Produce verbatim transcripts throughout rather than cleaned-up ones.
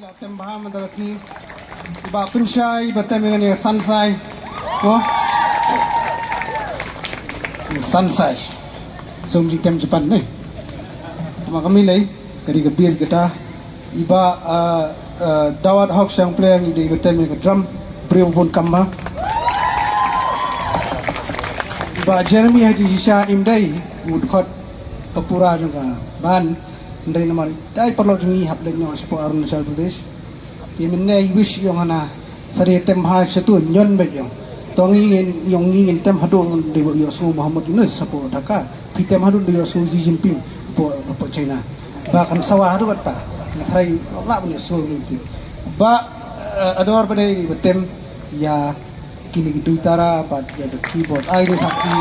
Tem bha mynta ka sngi. Ba pynshai ba tem ïa kane ka sansai. Ko? Sansai. Sum jingtem Japan ne. Tama kami lei ka dei ka bass guitar. Iba, ah, ah, Dawat Hok Shangpliang i dei ba tem ïa ka drum. Briew bun kam ba. Iba Jeremy Haji Shisha im dei u dkhot ka pura jong ka band. Hynrei namar dei paralok jong ngi hap leit noh shapoh Arunachal Pradesh. Te mynne i wish yong hana sari tem ha shatu nyon beit yong. To ngi ngin yong ngi ngin tem haduh dei ba ïohsngew Muhammad Yunus shapoh Dhaka. Phi tem haduh dei ïohsngew Xi Jinping hapoh, hapoh China. Ba kan sawa haduh kata. Ngi trai la ban ïohsngew ngi. Ba, eh, ador ba dei ba tem ïa kine ki duitara bad ïa ka keyboard. Ai, jingthap kti.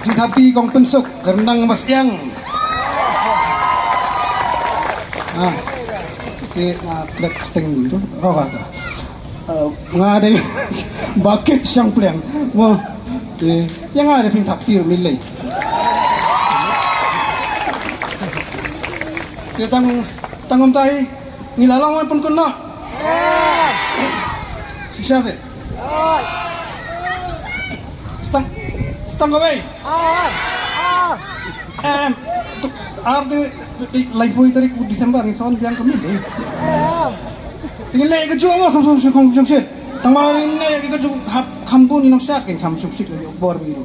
Jingthap kti kong Pynsuk, Kyrnang Bastiang. Ah. Te nga trek teng tu. Oh, kata. Eh, nga dei bakit Shangpliang. Mo. Te ïa nga dei pynthap kti milei. Te tang tang um tai. Ngi la long wan pun kun noh. Shisha se. Stang, stang kawei. Em, tu, ar de, de, lai poi tarik u December ni son biang kami de. Tingin le ka jong kham song song song song. Tang ma ni ne ka jong hap kham bun ni nong shat kin kham song sik le bor mi ru.